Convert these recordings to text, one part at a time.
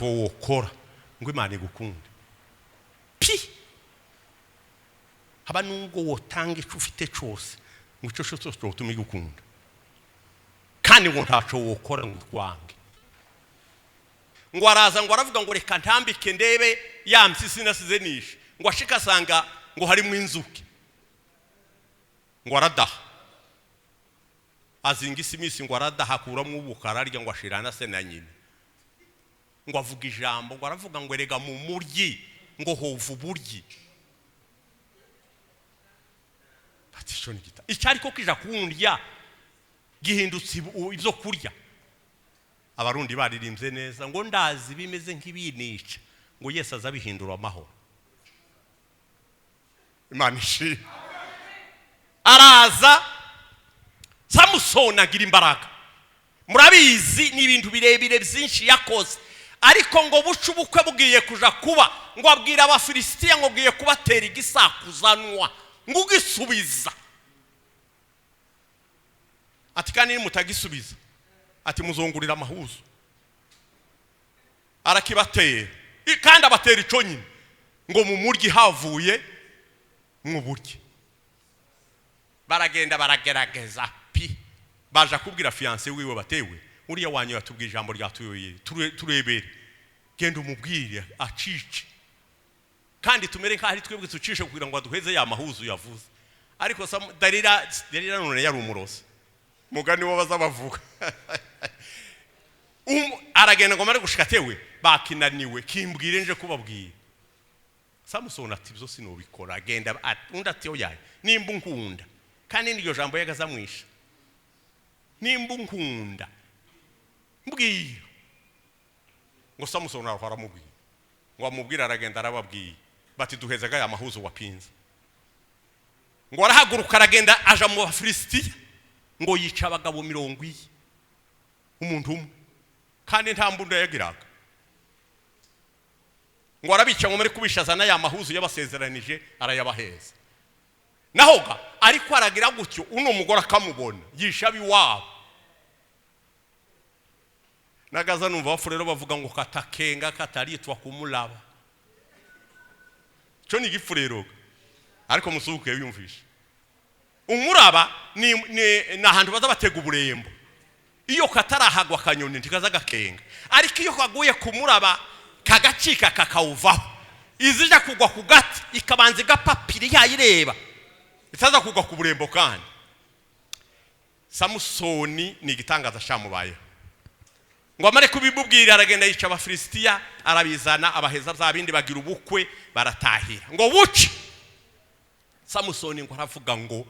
Wokora ngo Imana igukunde pi haba nubwo wotanga icyo ufite cyose ngo icyo cyose cyotuma igukunda, kandi ngo ntacyo wokora ngo ikwange. Ngo araza, ngo aravuga ngo reka ntambike ndebe ya mpyisi nasize nishe. Ngo ashika asanga ngo harimo inzuki, ngo aradaha, azinga isimisi, ngo aradaha, akuramo ubukara arya, ngo ashira na se na nyina. Ngo avuga ijambo, ngo aravuga ngo erega mu muryi ngo hova uburyi. Ati ico ni gita icyari ko kija kundya gihindutse ibyo kurya. Abarundi baririmbye neza ngo ndazi bimeze nk'ibinica, ngo Yesu azabihindura amahoro. Imana ishimwe. Araza Samusoni agira imbaraga. Murabizi ni ibintu birebire byinshi yakoze, ariko ngo buce ubukwe bugiye kuja kuba, ngo abwira Abafilisitiya ngo ngiye kubatera igisakuzanwa, ngo ugisubiza ati kandi nimutagisubiza ati muzungurira amahuzo. Arakibatera kandi abatera ico nyine ngo mu muryi havuye mu buryi. Baragenda baragerageza pi, baja kubwira fiancé wiwe batewe uriya wanyu yatubwiye ijambo ryatuyoye, turebere genda umubwire acice, kandi tumere nk'aho ari twebwe tucishe kugira ngo aduheze ya mahuzu yavuze. Ariko Dalila none yari umurozi, mugani wo baza bavuga. Aragenda ngo amare gushika atewe bakinaniwe kimbwire nje kubabwira. Samusoni ati ibyo sinubikora. Agenda undi ati oya nimba unkunda, kandi n'iryo jambo yagazamwisha, nimba unkunda mbwira. Ngo Samusoni araho aramubwira, ngo amubwire, aragenda arababwiye bati duheze aya mahuzu wapinze. Ngo arahaguruka aragenda aja mu Bafilisitiya, ngo yica abagabo 40 umuntu umwe, kandi nta mbunda yagiraga. Ngo arabica, ngo muri kubishaza n'aya mahuzu yabasezeranije arayabaheza. Naho ga ariko aragira gutyo, uno mugore akamubona yisha abiwabo. Nagaza numva abafu rero bavuga ngo katakenga kataritwa kumulaba. Cyo ni igifu rero, ariko musubuke yumvishe. Umuraba ni ahantu baza batega uburembo. Iyo katarahagwa akanyoni ntikaza gakenga, ariko iyo kaguye ku muraba kagacika kakawuvaho, izija kugwa ku gati ikabanza igapapira yayireba itaza kugwa ku burembo. Kandi Samusoni ni igitangaza cyamubayeho. Ngo amare kubimubwira aragenda yica Abafilisitiya, arabizana abaheza bya bindi, bagira ubukwe baratahira. Ngo buce Samusoni ngo aravuga ngo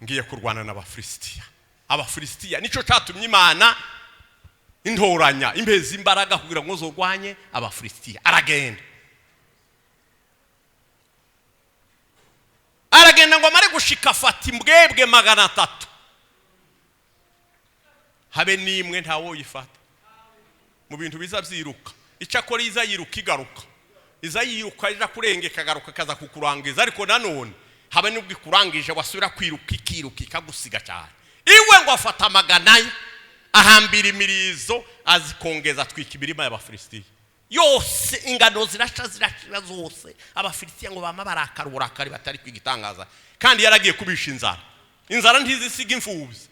ngiye kurwana n'Abafilisitiya. Abafilisitiya nicyo cyatumye Imana intoranya impeza imbaraga kugira ngo zorwanye Abafilisitiya. Aragenda aragenda ngo amare gushika afata imbwebwe 300, habe n'imwe ntawoyifata. Mu bintu biza byiruka, icyakora iza yiruka igaruka, iza yiruka ija kurenga ikagaruka ikaza kukurangiza, ariko nanone habe n'ubwo ikurangije wasubira kwiruka ikiruka ikagusiga cyane. Iwe ngo afata 400 ahambira imirizo azikongeza atwika imirima y'Abafilisitiya yose, ingano zirasha zirashira zose. Abafilisitiya ngo bama barakara uburakari batari kwigitangaza, kandi yaragiye kubisha inzara. Inzara ntizisiga imfubyi,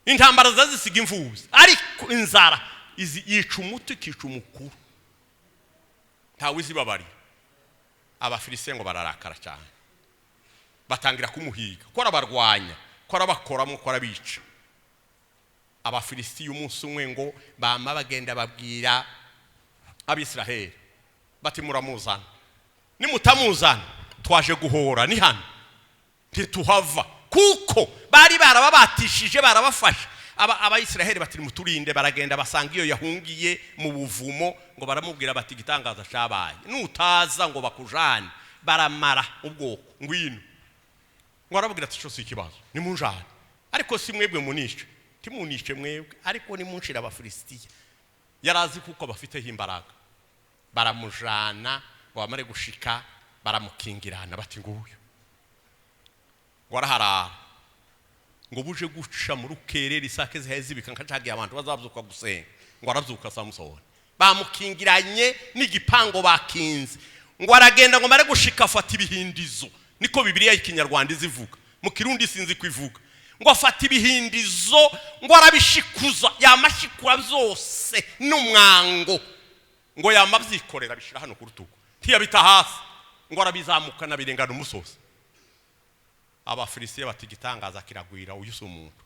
intambara zazisiga imfubyi, ariko inzara yica umuto ikica umukuru, ntawe izibabariye. Abafilisitiya ngo bararakara cyane, batangira kumuhiga ko arabarwanya, ko arabakoramo, ko arabica. Abafilisitiya umunsi umwe ngo bama bagenda babwira Abisiraheli bati muramuzana, nimutamuzana twaje guhora ni hano ntituhava, kuko bari barababatishije barabafasha. Abayisiraheli bati muturinde. Baragenda basanga iyo yahungiye mu buvumo, ngo baramubwira bati igitangaza cyabaye, nutaza ngo bakujane baramara ubwoko, ngwino. Ngo arababwira ati cyo si ikibazo, nimunjane, ariko si mwebwe munice, timunice mwebwe, ariko nimunshira Abafilisitiya. Yarazi kuko bafiteho imbaraga. Baramujana ngo bamare gushika baramukingirana bati nguyu. Ngo araharara, ngo buje guca mu rukerera isake zihaye zibika nka cagiye abantu bazabyuka gusenga. Ngo arabyuka Samusoni Bamukingiranye n'igipango bakinze. Ngo aragenda ngo mare gushika afata ibihindizo. Niko Bibiliya y'Ikinyarwanda izivuga. Mu Kirundi sinzi kwivuga. Ngo afata ibihindizo ngo arabishikuza, yamashikura byose n'umwango. Ngo yamabyikorera bishira hano ku rutugu. Ntiyabita hasi. Ngo arabizamuka nabirengana umusozi. Abafilisitiya bati igitangaza kiragwira uyu si umuntu.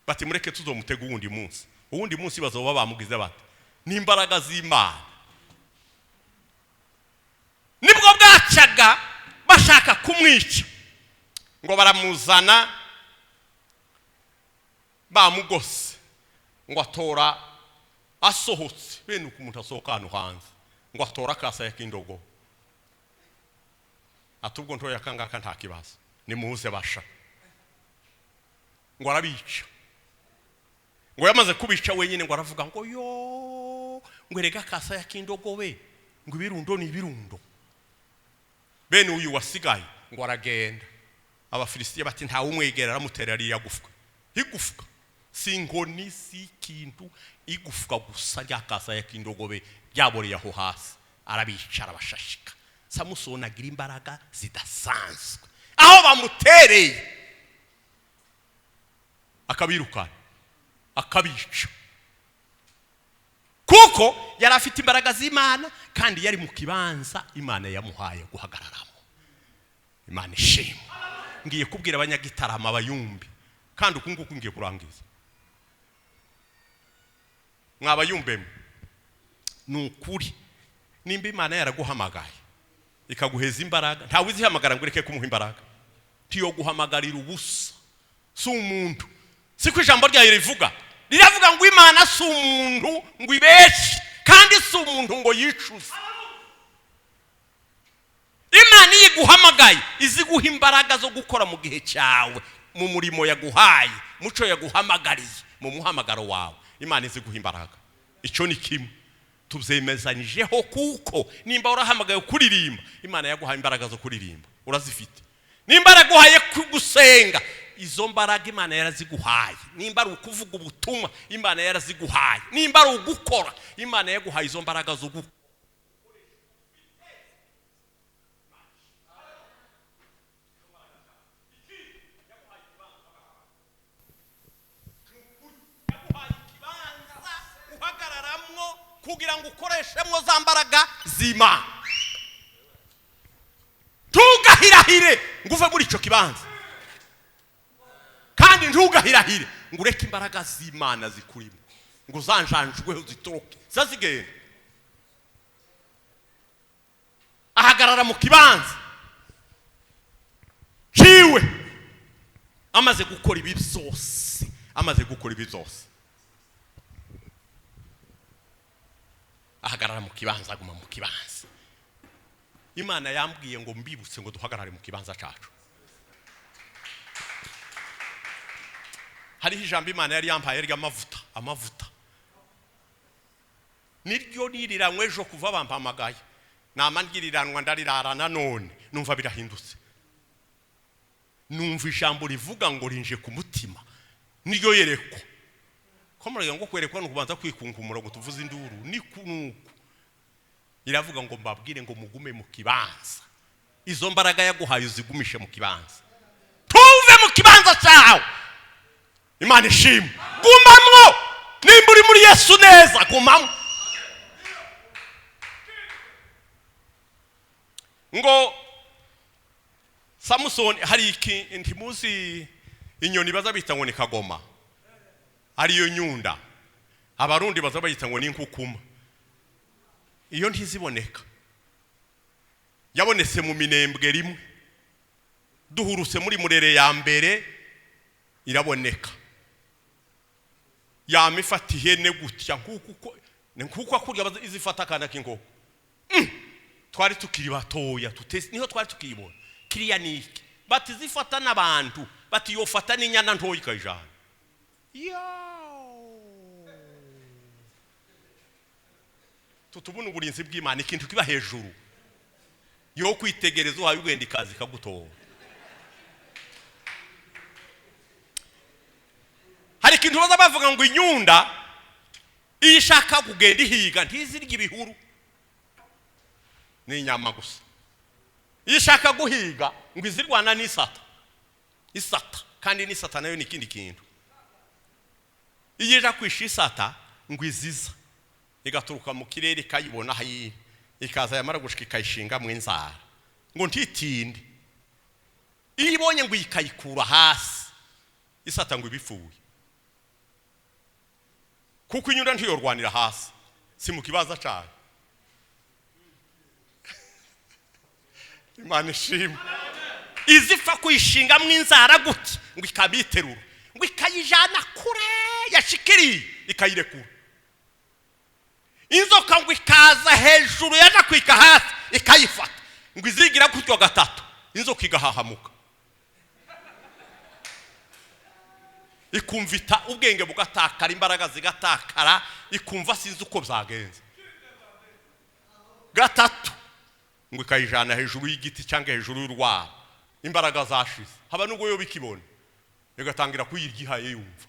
Bati mureke tuzomutega uwundi munsi. Uwundi munsi bazoba bamugize bati n'imbaraga z'Imana. Nibwo bwacaga bashaka kumwica. Ngo baramuzana bamugose. Ngo atora asohotse bene uko umuntu asohoka hano hanze. Ngo atora akasaya k'indogo. Atubwo ntoya akangaka nta kibazo. Nimuze basha. Ngo arabica. Ngo yamaze kubica wenyine ngo aravuga ngo yo ngo erega akasaya k'indogobe ngo ibirundo ni ibirundo. Bene uyu wasigaye ngo aragenda. Abafilisitiya bati nta umwegera aramutera ariya gufwa. Igufwa si inkoni si ikintu, igufwa gusa rya kasaya k'indogobe ryaboreye aho hasi. Arabica arabashashika. Samusoni agira imbaraga zidasanzwe. Aho bamutereye akabirukana akabica, kuko yari afite imbaraga z'Imana kandi yari mu kibanza Imana yamuhaye guhagararamo. Imana ishimwe. Ngiye kubwira abanyagitarama abayumbi, kandi uku nguku ngiye kurangiza. Mwabayumbemo, ni ukuri nimba Imana yaraguhamagaye ikaguheza imbaraga, ntawe uzihamagara ngo ureke kumuha imbaraga. Tiyo guhamagarira ubusa, si umuntu. Siko ijambo ryayo rivuga, riravuga ngo Imana si umuntu ngo ibeshe, kandi si umuntu ngo yicuze. Imana iyo iguhamagaye iziguha imbaraga zo gukora mu gihe cyawe, mu murimo yaguhaye, muco yaguhamagariye, mu muhamagaro wawe. Imana iziguha imbaraga. Icyo ni kimwe tubyemezanyijeho, kuko nimba urahamagaye kuririmba, Imana yaguhaye imbaraga zo kuririmba, urazifite. Nimba yaraguhaye gusenga, izo mbaraga Imana yaraziguhaye. Nimba ari ukuvuga ubutumwa, Imana yaraziguhaye. Nimba ari ugukora, Imana yaguhaye izo mbaraga zo gukora. Uhagararamwo kugira ngo ukoreshemwo za mbaraga z'Imana. Ntugahirahire ngo uve muri ico kibanza, kandi ntugahirahire ngo ureke imbaraga z'Imana zikurimo, ngo zanjanjweho zitoroke zazigenda. Ahagarara mu kibanza ciwe, amaze gukora ibi byose, amaze gukora ibi byose, ahagarara mu kibanza, aguma mu kibanza. Imana yambwiye ngo mbibutse ngo duhagarare mu kibanza cyacu. Hariho ijambo Imana yari yampaye ry'amavuta, amavuta niryo niriranywe ejo kuva bampamagaye, nama ndiriranwa ndarirara nanone numva birahindutse. Numva ijambo rivuga ngo rinje ku mutima, niryo yerekwa. Ko muragira ngo kwerekwa no kubanza kwikunkumura ngo tuvuze induru, ni kunuko iravuga ngo mbabwire ngo mugume mu kibanza. Izo mbaraga yaguhaye uzigumishe mu kibanza, tuve mu kibanza cyawe. Imana ishimwe. Gumamwo, nimba uri muri Yesu neza, gumamwo. Ngo Samusoni, hari iki ntimuzi inyoni baza bita ngo ni kagoma, ariyo nyunda, abarundi baza bayita ngo ni inkukuma. Iyo ntiziboneka, yabonetse mu minembwe rimwe, duhuruse muri murere ya mbere iraboneka. Yama ifata ihene gutya nkuko akurya izifata akana k'inkoko. Twari tukiri batoya, niho twari tukibona kiriya niki, bati zifata n'abantu, bati yofata n'inyana ntoya ikayijana. Tutubona uburinzi bw'Imana, ikintu kiba hejuru yo kwitegereza uhaye ugenda ikaza ikagutora. Hari ikintu baza bavuga ngo inyunda Iyo ishaka kugenda ihiga ntizirya ibihuru, ni inyama gusa. Iyo ishaka guhiga ngo izirwana n'isata, isata kandi n'isata nayo ni ikindi kintu. Iyo ija kwisha isata ngo iziza igaturuka mu kirere ikayibona aho, ikaza, yamara gushika ikayishinga mu inzara ngo ntitinde. Iyo ibonye ngo ikayikura hasi isata ngo ibifuye, kuko inyunda ntiyorwanira hasi, si mu kibaza cyayo. Imana ishimwe. Izipfa kuyishinga mu inzara gutya ngo ikabiterura, ngo ikayijana kure yashikiriye ikayirekura. Inzoka ngo ikaza hejuru yaja kwika hasi ikayifata, ngo izigira gutyo gatatu, inzoka igahahamuka, ikumvita ubwenge bugatakara, imbaraga zigatakara, ikumva sinzi uko byagenze. Gatatu ngo ikayijana hejuru y'igiti cyangwa hejuru y'urwara, imbaraga zashize, haba nubwo yo bikibona igatangira kuyirya ihaye yumva,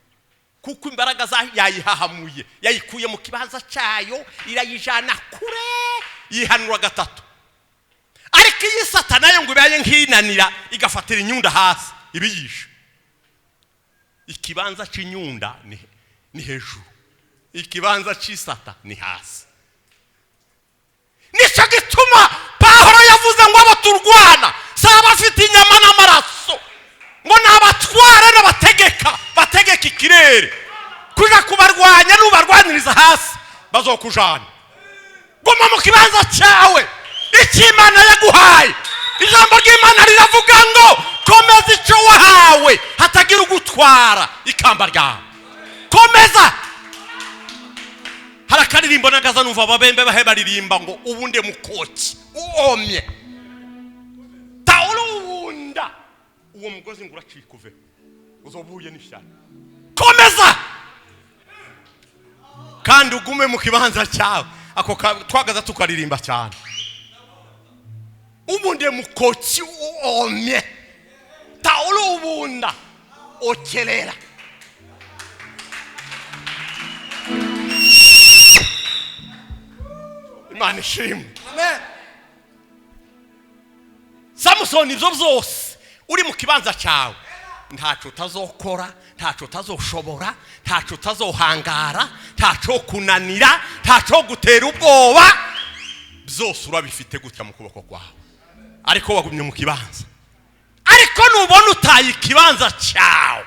kuko imbaraga yayihahamuye, yayikuye mu kibanza cyayo irayijana kure, yihanura gatatu. Ariko iyi sata nayo ngo ibaye nk'inanira igafatira inyunda hasi ibiyisha. Ikibanza cy'inyunda ni hejuru, ikibanza cy'isata ni hasi. Nicyo gituma Pawulo yavuze ngo abo turwana si abafite inyama n'amaraso, ngo ni abatware n'abategeka, bategeka ikirere. Kuja kubarwanya nubarwaniriza hasi bazokujana. Guma mu kibanza cyawe, icyo Imana yaguhaye. Ijambo ry'Imana riravuga ngo komeza icyo wahawe, hatagira ugutwara ikamba ryawe. Komeza. Hari akaririmbo nagaza numva ababembe bahe baririmba ngo ubunde mukoki uomye tawurunda, uwo mugozi ngo uracika uve, uzobuye n'ishyano. Komeza kandi ugume mu kibanza cyawe. Ako twagaza tukaririmba cyane, ubunde mukoki uomye tawurunda okerera. Imana ishimwe. Amen. Samusoni ibyo byose uri mu kibanza cyawe, ntacyo utazokora, ntacyo utazoshobora, ntacyo utazohangara, ntacyo kunanira, ntacyo gutera ubwoba, byose urabifite gutya mu kuboko kwawe, ariko wagumye mu kibanza. Ariko nubona utaye ikibanza cyawe,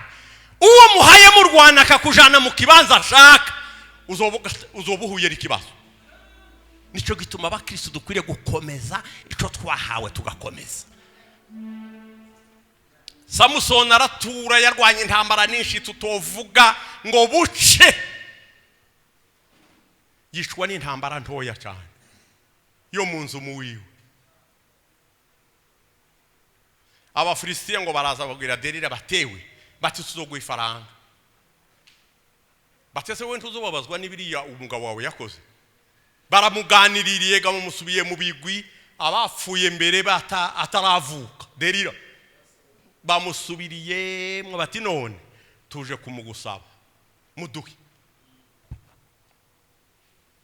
uwo muhaye mu Rwanda akakujana mu kibanza ashaka, uzoba uhuye n'ikibazo. Nicyo gituma abakristo dukwiriye gukomeza icyo twahawe, tugakomeza. Samusoni aratura, yarwanye intambara nyinshi tutovuga ngo buce, yicwa n'intambara ntoya cyane yo mu nzu muwiwe. Abafilisitiya ngo baraza babwira Delila batewe bati tuzoguha ifaranga, batese wowe ntuzobabazwa n'ibiriya umugabo wawe yakoze. Baramuganiririye ga mumusubiye mu bigwi, abapfuye mbere ataravuka Delila bamusubiriye mwe bati none tuje kumugusaba muduhe.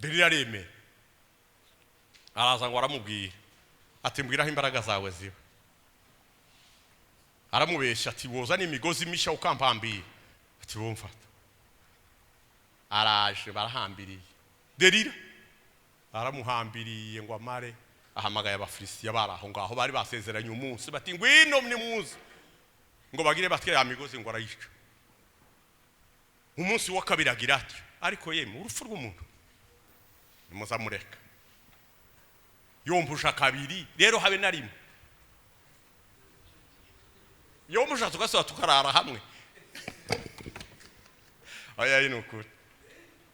Delila aremera, araza ngo aramubwira ati mbwira aho imbaraga zawe ziba. Aramubeshya ati woza n'imigozi mishya ukampambira, ati wumfata. Araje barahambiriye Delila, aramuhambiriye ngo amare. Ahamagaye abafilisitiya bari aho ngaho, bari basezeranye umunsi, bati ngwino nimuze ngo bagire batwe ya migozi ngo arayica. Umunsi wa kabiri agira ati ariko yemwe urupfu rw'umuntu nimuzamureka, yompusha kabiri rero habe na rimwe, yompusha tugasubira tukarara hamwe. Oya ni ukuri,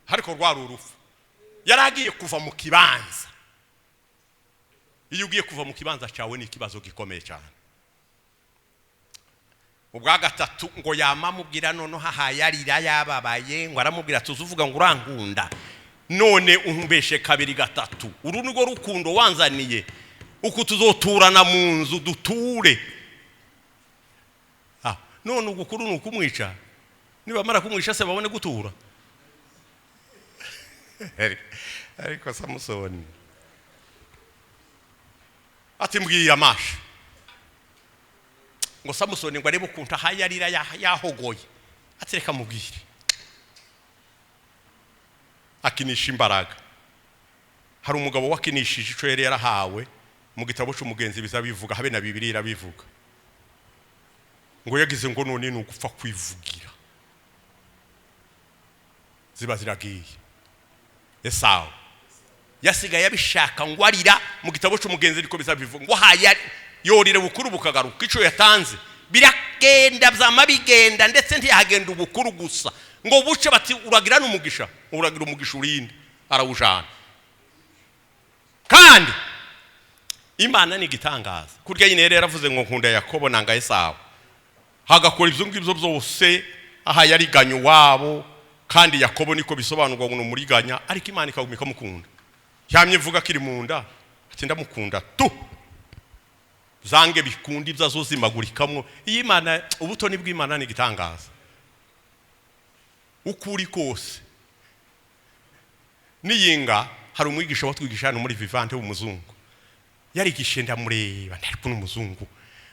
ariko rwari urupfu. Yaragiye kuva mu kibanza. Iyo ugiye kuva mu kibanza cyawe ni ikibazo gikomeye cyane. Ubwa gatatu ngo yamamubwira noneho ahayarira yababaye, ngo aramubwira tuzuvuga ngo urankunda none umbeshe kabiri gatatu, uru nirwo rukundo wanzaniye, uku tuzoturana mu nzu duture. None ugukuru ni ukumwica, nibamara kumwica se babone gutura. Ariko Samusoni ati: "Mbwira amasha." Ngo Samusoni ngo arebe ukuntu ahaye arira yahogoye, ati: "Reka mubwire." Akinisha imbaraga. Hari umugabo wakinishije icyo yari yarahawe. Mu gitabo cy'umugenzi biza bivuga, habe na Bibiliya irabivuga, ngo yagize ngo none ni ugupfa kwivugira, ziba ziragiye. Esawu yasigaye abishaka ngo arira. Mu gitabo cy'umugenzi ariko biza bivuga ngo haye yorira bukuru bukagaruka, icyo yatanze biragenda, byama bigenda. Ndetse ntiyahagenda ubukuru gusa, ngo buce bati: "Uragira n'umugisha, uragira umugisha urinde." Arawujana. Kandi Imana ni igitangaza. Kurya nyine yari yaravuze ngo: "Nkunda Yakobo, nanga Esawu," hagakora ibyo ngibyo byose, aha yariganya iwabo. Kandi Yakobo niko bisobanurwa ngo ni umuriganya, ariko Imana ikaguma ikamukunda. Yamye ivuga akiri mu nda ati: "Ndamukunda tu, zange bikunda ibyo azozimagurikamwo." Iyi Imana, ubutoni bw'Imana ni igitangaza. Uko uri kose niyinga. Hari umwigisha watwigisha hano muri Vivante w'umuzungu, yarigishe ndamureba, ntariko n'umuzungu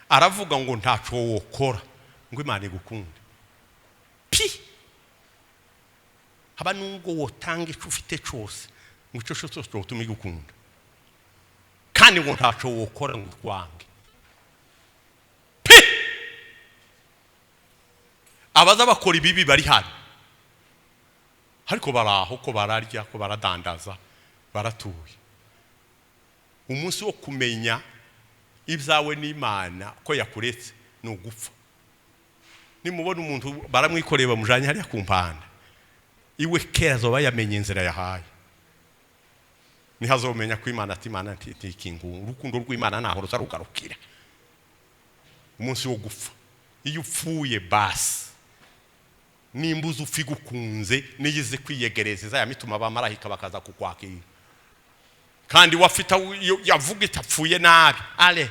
aravuga ngo ntaco wokora ngo Imana igukunde pi, haba nubwo wotanga ico ufite cose, ngo ico cyose cyotuma igukunda, kandi ngo ntaco wokora ngo utwange pi. Abaza bakora ibibi bari hano, ariko baraho ko bararya, ko baradandaza, baratuye. Umunsi wo kumenya ibyawe n'Imana ko yakuretse ni ugupfa. Nimubona umuntu baramwikoreye, bamujanye hariya ku mpanda iwe, kera azoba yamenye inzira yahaye, niho azomenya ko Imana ati: "Imana ntikingu." Urukundo rw'Imana ntaho ruzarugarukira. Umunsi wo gupfa, iyo upfuye basi, nimba uzi upfa igukunze, niyo izi kwiyegereza izayamituma abamarayika bakaza kukwakira. Kandi wafite yavuga itapfuye nabi ale,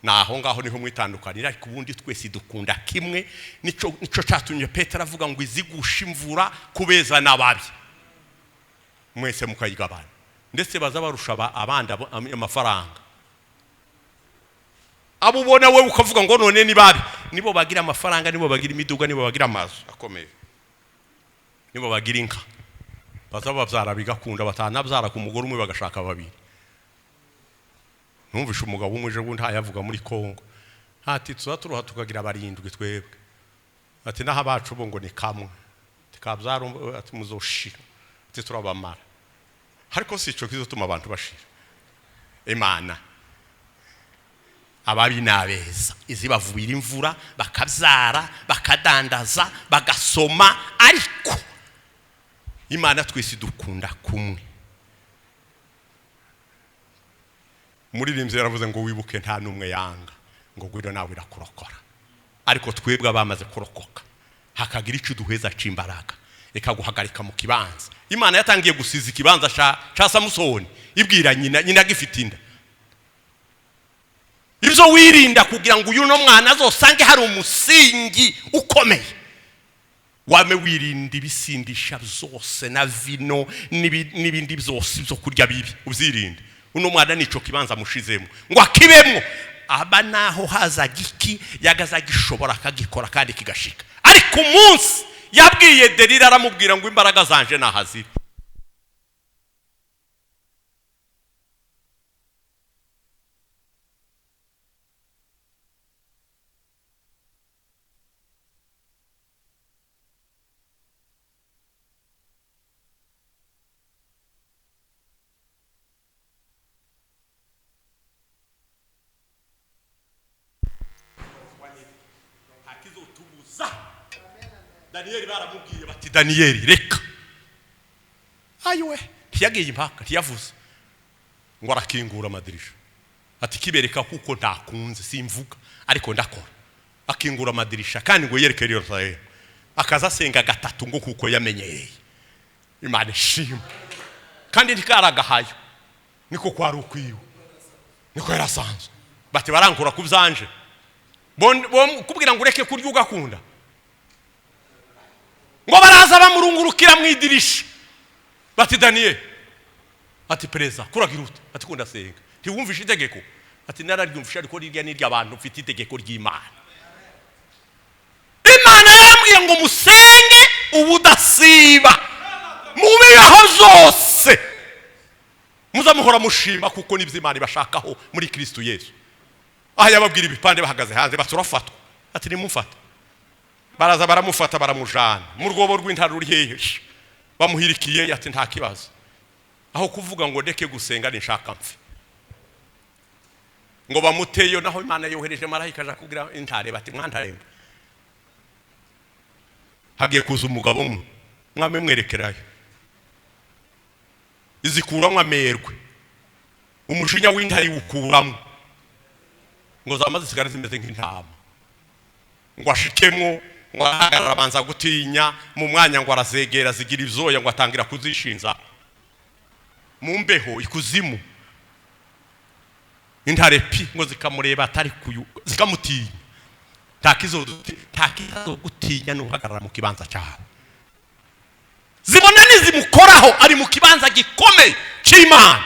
naho ngaho niho mwitandukanira. Ariko ubundi twese dukunda kimwe. Nico cyatumye Petero avuga ngo izigusha imvura kubeza n'ababi, mwese mukayigabana. Ndetse baza barusha abandi amafaranga. Abo ubona we ukavuga ngo none ni babi, nibo bagira amafaranga, nibo bagira imiduga, nibo bagira amazu akomeye, nibo bagira inka. Baza babyara bigakunda, batanabyara ku mugore umwe bagashaka babiri. Numvishe umugabo umwe ejo bundi yavuga muri Kongo ati: "Tuza turuha tukagira barindwi twebwe." Ati: "Naho abacu bo ngo ni kamwe tikabyara." Ati: "Muzoshira." Ati: "Turabamara." Ariko si ico kizotuma abantu bashira. Imana ababi n'abeza izibavubira imvura, bakabyara, bakadandaza, bagasoma, ariko Imana twese dukunda kumwe. Umuririmbyi yaravuze ngo: "Wibuke nta n'umwe yanga," ngo gwino nawe irakurokora. Ariko twebwe abamaze kurokoka, hakagira icyo uduheza c'imbaraga, ikaguhagarika mu kibanza. Imana yatangiye gusiza ikibanza ca Samusoni ibwira nyina, nyina agifite inda. Ibyo wirinda kugira ngo uyu no mwana azosange hari umusingi ukomeye, wame wirinda ibisindisha byose na vino n'ibindi byose byo kurya bibi, ubyirinde. Uno mwana nico kibanza mushizemo ngo akibemwo, aba naho haza giki yagaza gishobora akagikora kandi kigashika. Ariko umunsi yabwiye Delila, aramubwira ngo: "Imbaraga zanje nahaziri." Ntakizotubuza. Daniyeli baramubwiye bati: "Daniyeli, reka." Ayiwe, ntiyagiye impaka, ntiyavuze ngo arakingura amadirisha, ati: "Kibereka kuko ntakunze, simvuga ariko ndakora." Akingura amadirisha kandi ngo yereke Yerusalemu, akaza asenga gatatu ngo kuko yamenyereye. Imana ishimwe. Kandi ntikaragahayo, niko kwari ukwiwe, niko yarasanzwe. Bati: "Barankura ku byanje." Kubwira ngo ureke kurya ugakunda, ngo baraza bamurungurukira mu idirisha. Bati Daniel, ati pereza kuragira ute? Ati ko ndasenga. Ntiwumvishe itegeko? Ati nararyumvishe, ariko rirya ni iry'abantu, mfite itegeko ry'Imana. Imana yarambwiye ngo musenge ubudasiba, mu bibaho zose muzamuhora mushima, kuko nibyo Imana ibashakaho muri Kristo Yesu. Aha yababwira ibipande bahagaze hanze, bati urafatwa. Ati nimumfata. Baraza baramufata, baramujana mu rwobo rw'intare. Ruri hehe? Bamuhirikiye. Ati nta kibazo, aho kuvuga ngo ndeke gusenga ninshaka mpfe. Ngo bamuteyo, naho Imana yohereje marayika aja kubwira intare, bati mwantare, hagiye kuza umugabo umwe, mwame mwerekerayo. Izikuramo amerwe, umujinya w'intare iwukuramo, ngo zama zisigara zimeze nk'intama. Ngo ashikemwo, ngo arahagarara, abanza gutinya mu mwanya, ngo arazegera, zigira ibyoya, ngo atangira kuzishinza mu mbeho ikuzimu. Intare pi ngo zikamureba atari kuyu, zikamutinya. Nta kizogutinya nuhagarara mu kibanza cyawe. Zibona nizimukoraho, ari mu kibanza gikomeye cy'Imana.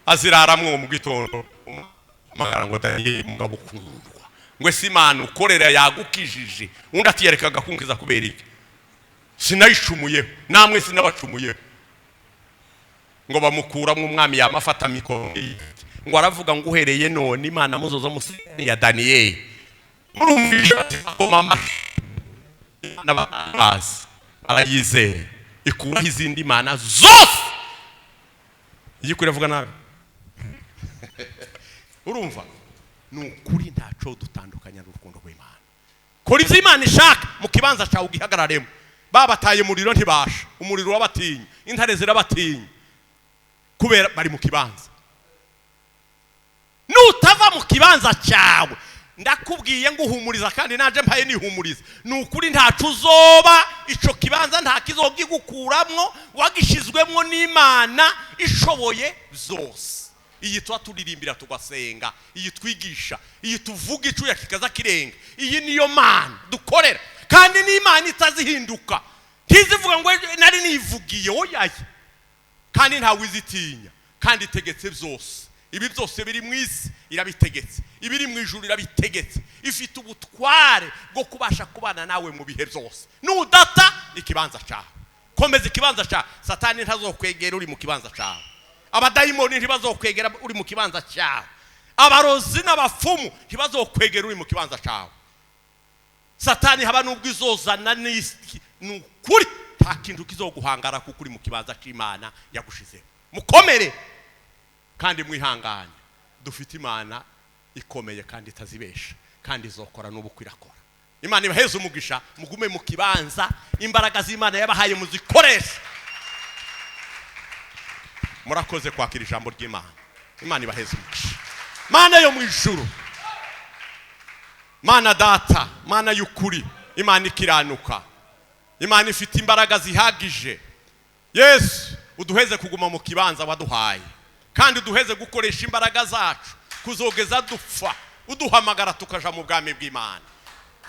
Aziraramwo. Mu gitondo amagara ngo Daniyeli, mugabo ukundwa, ngo ese Imana ukorera yagukijije? Undi ati yarekaga kunkiza kubera iki? Sinayicumuyeho, namwe sinabacumuyeho. Ngo bamukuramo, umwami yamafata mikoro, ngo aravuga ngo uhereye none Imana muzoza museni ya Daniyeli. Murumvisha akoma amashyi, n'abazi arayizera, ikuraho izindi mana zose. Iyo iravuga nabi, urumva ni ukuri, ntaco dutandukanya n'urukundo rw'Imana. Kora ibyo Imana ishaka mu kibanza cyawe, ugihagararemo. Babataye umuriro ntibasha, umuriro urabatinya, intare zirabatinya, kubera bari mu kibanza. Nutava mu kibanza cyawe, ndakubwiye ngo uhumuriza, kandi naje mpaye nihumuriza, ni ukuri ntaco uzoba. Ico kibanza nta kizogigukuramwo, wagishizwemwo n'Imana ishoboye zose. Iyi tuba turirimbira tugasenga, iyi twigisha, iyi tuvuga icuya kikaza kirenga, iyi niyo Mana dukorera, kandi n'Imana itazihinduka. Ntizivuga ngo nari nivugiye, oyaye. Kandi ntawe izitinya, kandi itegetse byose. Ibi byose biri mu isi irabitegetse, ibiri mu ijuru irabitegetse. Ifite ubutware bwo kubasha kubana nawe mu bihe byose nudata ikibanza cyawe. Komeza ikibanza cyawe. Satani ntazokwegera uri mu kibanza cyawe, abadayimoni ntibazokwegera uri mu kibanza cyawe, abarozi n'abapfumu ntibazokwegera uri mu kibanza cyawe. Satani haba nubwo izozana n'isi, ni ukuri nta kintu kizoguhangara, kuko uri mu kibanza cy'Imana yagushizeho. Mukomere kandi mwihangane, dufite Imana ikomeye kandi itazibesha, kandi izokora n'ubu irakora. Imana ibaheze umugisha. Mugume mu kibanza, imbaraga z'Imana yabahaye muzikoreshe. Murakoze kwakira ijambo ry'Imana. Imana ibaheze umugisha. Mana yo mu ijuru, Mana Data, Mana y'ukuri, Imana ikiranuka, Imana ifite imbaraga zihagije, Yesu, uduheze kuguma mu kibanza waduhaye, kandi uduheze gukoresha imbaraga zacu kuzogeza dupfa, uduhamagara tukaja mu bwami bw'Imana.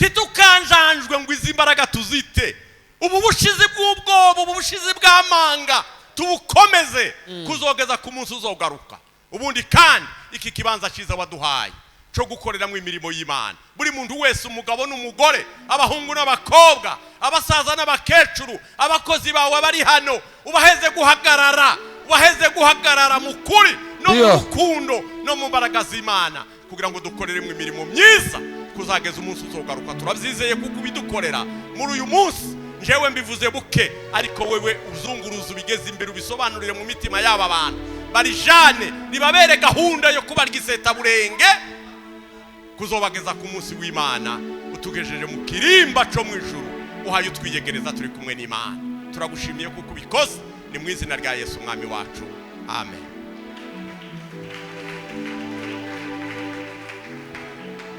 Ntitukanjanjwe ngo izi mbaraga tuzite. Ubu bushizi bw'ubwoba, ubu bushizi bw'amanga, tubukomeze kuzogeza ku munsi uzogaruka. Ubundi kandi iki kibanza cyiza waduhaye cyo gukoreramo imirimo y'Imana, buri muntu wese, umugabo n'umugore, abahungu n'abakobwa, abasaza n'abakecuru, abakozi bawe bari hano, ubaheze guhagarara, ubaheze guhagarara mu kuri no mu rukundo no mu mbaraga z'Imana, kugira ngo dukoreremo imirimo myiza kuzageza umunsi uzogaruka. Turabyizeye kuko ubidukorera muri uyu munsi. Njyewe mbivuze buke, ariko wewe uzunguruza, ubigeze imbere, ubisobanurire mu mitima y'aba bantu, barijane ribabere gahunda yo kubarya isetaburenge kuzobageza ku munsi w'Imana, utugejeje mu kirimba cyo mu ijuru, uhaye utwiyegereza turi kumwe n'Imana. Turagushimiye kuko ubikoze. Ni mu izina rya Yesu Umwami wacu, amen.